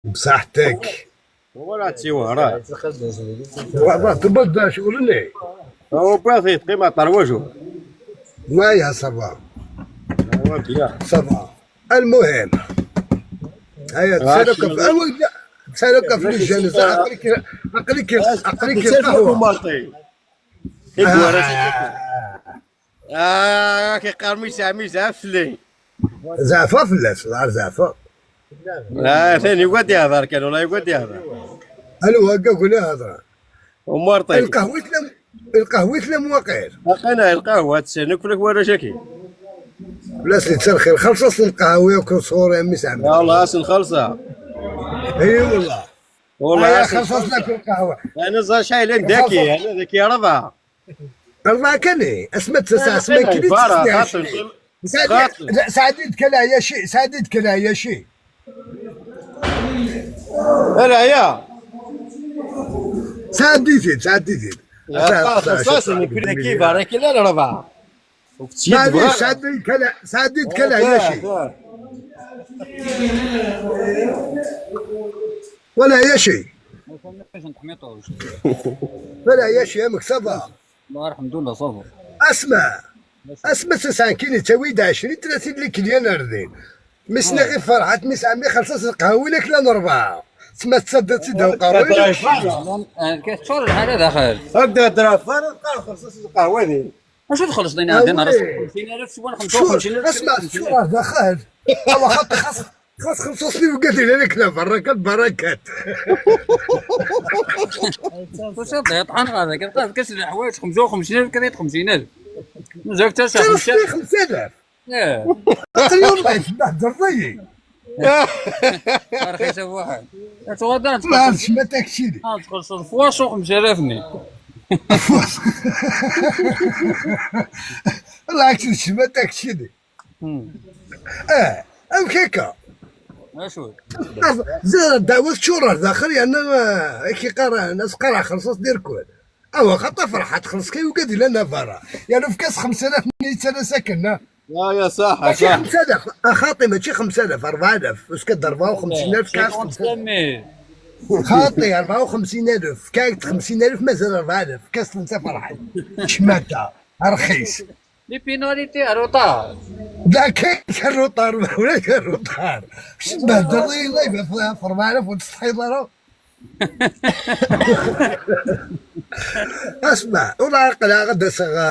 بصحتك. ولا تسيوه راه تبدا شغلني. هو باثي قيمة طروجو. ويا ça va. ça va. المهم هيا تسالك تسالك في الجنازة عقلك عقلك عقلك القهوة. كيقال ميسا ميسا فلي زعفة فلاس زعفة. ثاني يقعد يهضر كان ولا يقعد يهضر. الو هكا قول هضره. ومارطي القهوة لا مواقير. لقينا القهوة تسالك لك ولا شاكي. بلاص لي تسال خير خلصت القهوة وكل صورة يا ميس عمي. يلاه خلصها. اي والله. والله خلصت لك القهوة. انا زا شايلين ذكي انا ذكي ربعة. ربعة كان اسمت اسمت كليت سعديد كلا يا شي سعديد كلا يا شي. لا يا سعديد سعديد. كيف راك لا ربعة. معليش سعديد كلا سعديد كلا يا شي. ولا يا شي. ولا يا شي امك ça va. الله الحمد لله ça va. اسمع اسمع تسعة كيني تاويد 20 30 les clients اردين. مسنا غير فرحات مس عمي خلصت القهوة لك لا ربعة. تسمى تصدق تسدها وقهوة. كتشور الحالة داخل. ابدا درافر خلصت القهوة ذي. واش تخلص لينا عندنا راه 50000 سوان 55000. اسمع شو راه داخل. هو خاطر خاص خاص 5 سنين وقال لي لك لا بركات بركات. واش طحن هذا كتلقى كاس الحوايج 55000 كريت 50000. مازال حتى 5000. اه اليوم درني. رخيصة بواحد. تغدا ما ما تاكسيني. تخلص فواصو 5000 ني. العكس ما تاكسيني. ام كيكا. اشو زاد الدعوة شورى داخل يعني كي قرا الناس قرا خلصت دير كل. او خاطر فرحة تخلص كي وقاد لنا برا يعني في كاس 5000 ملي انا ساكن. لا يا صح ماشي 5000 خاطي ماشي 5000 4000 واش كدير 54000 كاس خاطي 54000 كايت 50000 مازال 4000 كاس انت فرحان شماتة رخيص les pénalités ال retard. لا كاين ال retard ولا كاين ال retard باش نبهدل الله يبقى في 4000 وتستحي ضرا. اسمع والله عقل غدا سغ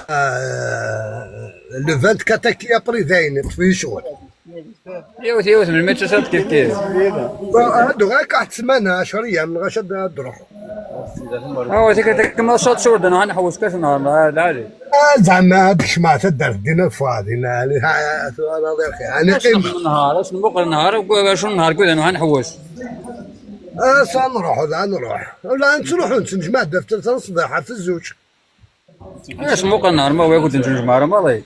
le 24 كي ابري ذاين في شغل. يوت يوت من الماتشات كيف كيف. هادو غير واحد سمانه 10 ايام غاش تروح. هو تيك ما شاط شورد انا نحوس كاش نهار العالي. زعما هذيك شمعة تدار دينا فاضي انا انا قيمة النهار اش نبقى النهار شنو النهار كذا انا نحوس. نروح ولا نروح ولا نروحوا نجمع دفتر الصباح في الزوج. اش موقع النهار ما هو كنت نجمع راه ماضي.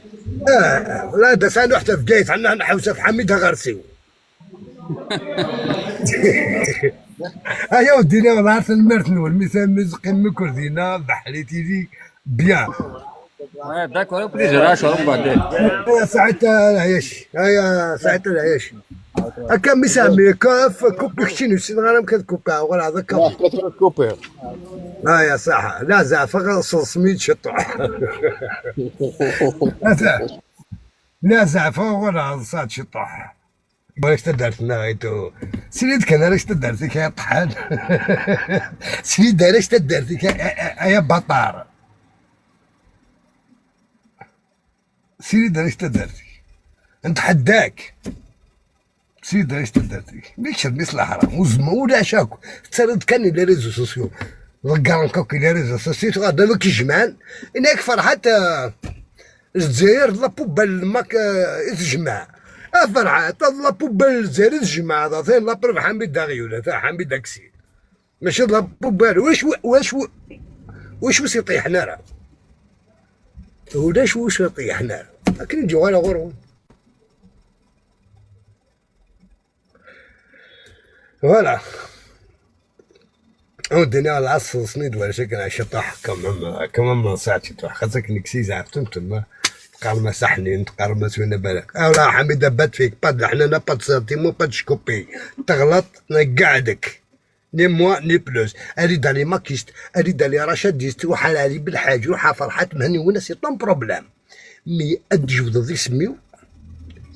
لا دا سالو حتى في قايت عندنا نحوسه في حميد غرسيو. هيا ودينا والله عرفت المرتن والمثال مزقين من كردينا بحريتي لي بيان. داكور بليزير اشهر من بعد. ساعتها العياش هيا ساعتها العياش. هكا مسامي كاف كوبي كشينو سين غير كوبا ولا هذاك كوبي. يا صح لا زعفة سميت شطح. لا زعفة ولا صاد شطح. واش تدارت نايتو سيريد كان علاش تدارت يا طحان. سيريد علاش تدارت يا بطار. سيريد علاش تدارت نتحداك. سيد علاش تدارتك ميكش مثل حرام وزما ولا شاكو تسرد كان les réseaux sociaux ضكان كوكي les réseaux sociaux غادا لو كيجمعان هناك فرحات الجزائر la poubelle ماك تجمع فرحات la poubelle الجزائر تجمع هذا ثاني la preuve حميد داغيولا تاع حميد داكسي ماشي la poubelle واش واش واش واش يطيح نار ولاش واش يطيح نار لكن نجيو على غرون voilà ودينا العصر سنيد ولا شكل عشان طاح كمان كمان ساعة طاح خاصك نكسي زعفتم تما تقارن سحنين تقارن سوينا بالك ولا حميدة بات فيك pas de حنانة pas de sentiments pas de شكوبي تغلط نقعدك ni moins ni plus. اريد les makistes اريد les rachadistes روح على علي بالحاج روح فرحات مهني ولا c'est ton problème mais ادجو ذي سميو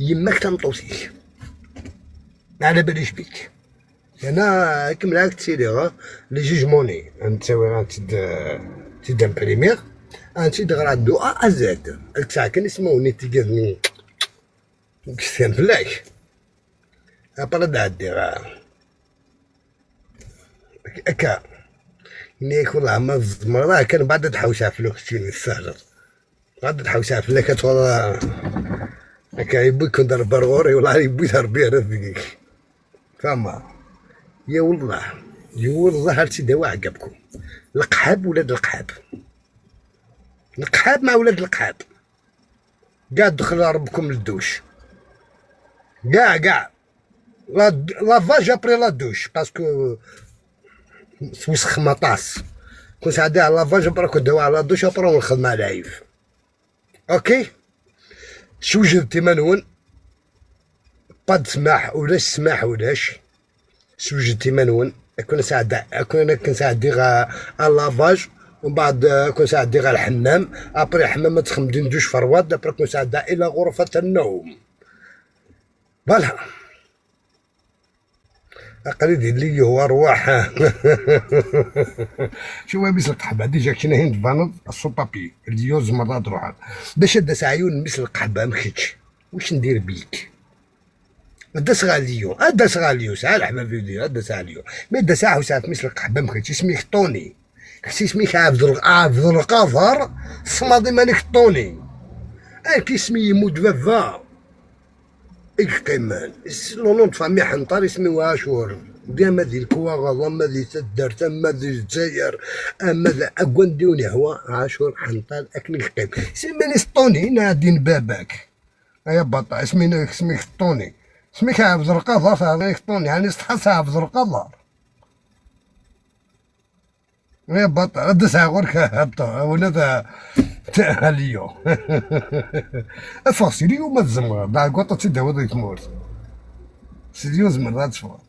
يماك تنطوسيك ما على باليش بيك. انا كمل تسيري les jugements انت تيد imprimer انت تغرا de A à Z تاع كان اسمه تيكذني كستان فلاك ابرا عدي اكا نيك والله ما الزمر كان بعد تحوس فلوك تشيني السهل بعد تحوس فلوك والله هكا يبوي كون ضرب برغوري والله يبوي تربيه رفقك فما يا والله يا والله هالشي دواء عقبكم القحاب ولاد القحاب القحاب مع ولاد القحاب كاع دخل ربكم للدوش كاع كاع lavage après la douche parce que وسخ مطاس كون عندي على lavage après كنت على la douche après الخدمة العيف. OK شو جبتي منون pas de سماح ولاش سماح ولاش شو جبتي منون كون ساعد كون كنساعد غا lavage ومن بعد كون ساعد غا الحمام après الحمام تخمدين douche froide après كون ساعد الى غرفة النوم voilà قريد اللي هو ارواح. شو مثل القحبه déjà كاين هند فانض ال sans-papiers اليوز مرات روح باش دا سعيون مثل القحبه مخيتش واش ندير بيك دا سغاليو دا سغاليو ساعة الحبة فيديو دا سعاليو mais دا ساعة وساعة مثل القحبه مخيتش اسميك طوني خصي اسميك عبد القادر الصمادي مالك طوني كي اسمي يموت بابا إقيمان le nom de famille حنطار اسمي عاشور ديما ذي الكواغ ما ذي تدار تما ذي الجزائر اما ذا اكوان ديوني هو عاشور حنطار اكن القيم سميني سطوني نادين باباك يا بطا اسمي اسميك طوني اسميك عبد القادر هذاك طوني يعني استحس عبد القادر يا بطا رد غورك هبطا ولا تاع اليوم افا اليوم ما تزمر دا قطة تداوي ذيك تمورت سيليو زمر راه تفور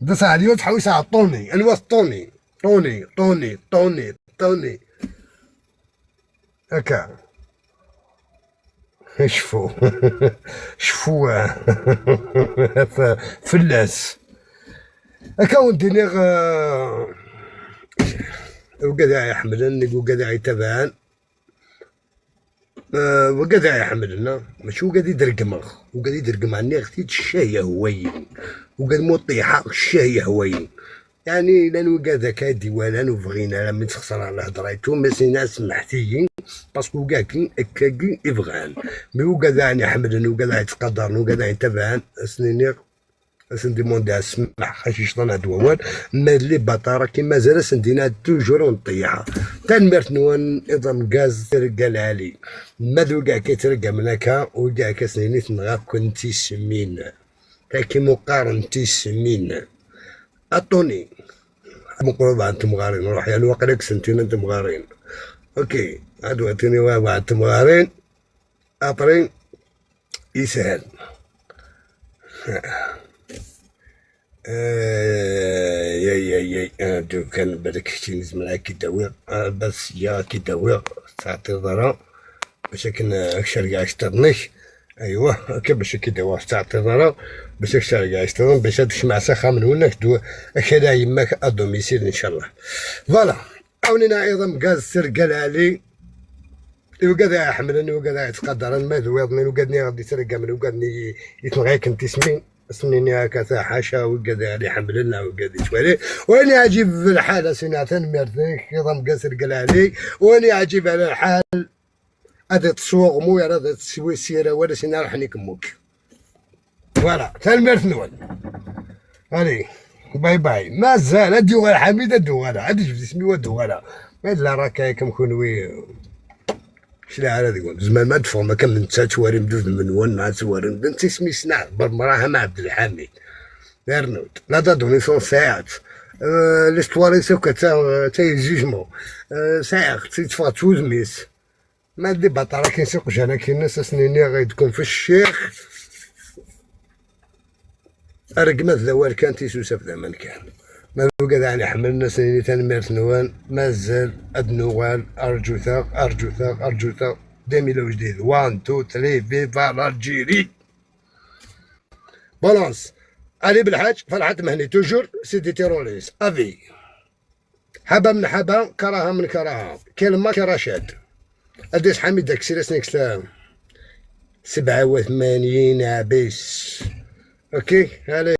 دا ساعة اليوم تحوس على طوني انوا طوني طوني طوني طوني طوني هكا شفو شفو فلاس هكا ونديني وكذا يحملن وكذا يتبعن وكذا يحملنا ماشي وكذا يدرقمغ وكذا يدرقم عني غتي الشاية هوين وكذا مطيحة الشاية هوين يعني لان وكذا كادي ولا وبغينا من تخسر على هضريتو mais سينا سمحتيين parce que كاع كي اكاكي يبغان mais وكذا يعني حملن وكذا يتقدرن وكذا يتبعن سنينيغ سنديموندي السمح خاش يشطن هاد ووال ما اللي بطارة كيما مازال سندينا toujours ونطيحها تنمرت نوان ايضا غاز ترقى العالي ما ذو كاع كيترقى من هكا وكاع كسنيني تنغا كنتي سمين تاكي مقارن تي سمين اطوني مقرب عند تمغارين روح يعني وقلك سنتين انت مغارين OK هادو عطيني واحد تمغارين après يسهل. يا يا يا دو كان بالك شتي نزمل كي داوي بس يا كي داوي تعطي ضرا باش كن اكشر كاع يشترنيش ايوا هكا باش كي داوي تعطي ضرا باش اكشر كاع يشترن باش تسمع سخا من هناك دو اكلا يماك à domicile ان شاء الله. voilà عاونينا ايضا غاز سرقال علي وكذا يحملني وكذا يتقدر ما ذويضني وكذا غادي يترقى من وكذا يتنغيك انت سمين سنيني هكا حاشا وكذا اللي حملنا وكذا توالي واني عجيب في الحالة سنة ميرتيك نظام قاسر قال علي واني عجيب على الحال هذا تسوق مو هذا تسوي السيرة ولا سينا راح نكموك voilà تنمرت نول allez bye bye مازال هادي غير حميد هادي غالا هادي جبت اسمي وادو غالا ما لا راك كم كونوي شلا على ذيك زمان ما دفع ما كان من تسواري مدوز من ون مع تسواري بنت اسمي سنع برمراها مع عبد الحميد ارنود لا دوني سون ساعات l'histoire سوكا تا jugement ساعات تفا توزميس ما دي بطارة كاين سوق جانا كاين الناس سنيني غيدكم في الشيخ أرقمة ذوال كان تيسوسة في زمن كان ما بقى يعني حملنا سنيني تنميرت نوان مازال أدنوال أرجوثا أرجوثا أرجوثا ديميلو جديد 1 2 3 viva l'Algérie. Balance علي بالحاج فرحات مهني toujours c'est des terroristes à vie. حبا من حبا كراهة من كراهة كلمة كرشاد أديس حميد داك سيرة سلام 87 عبيس. OK allez.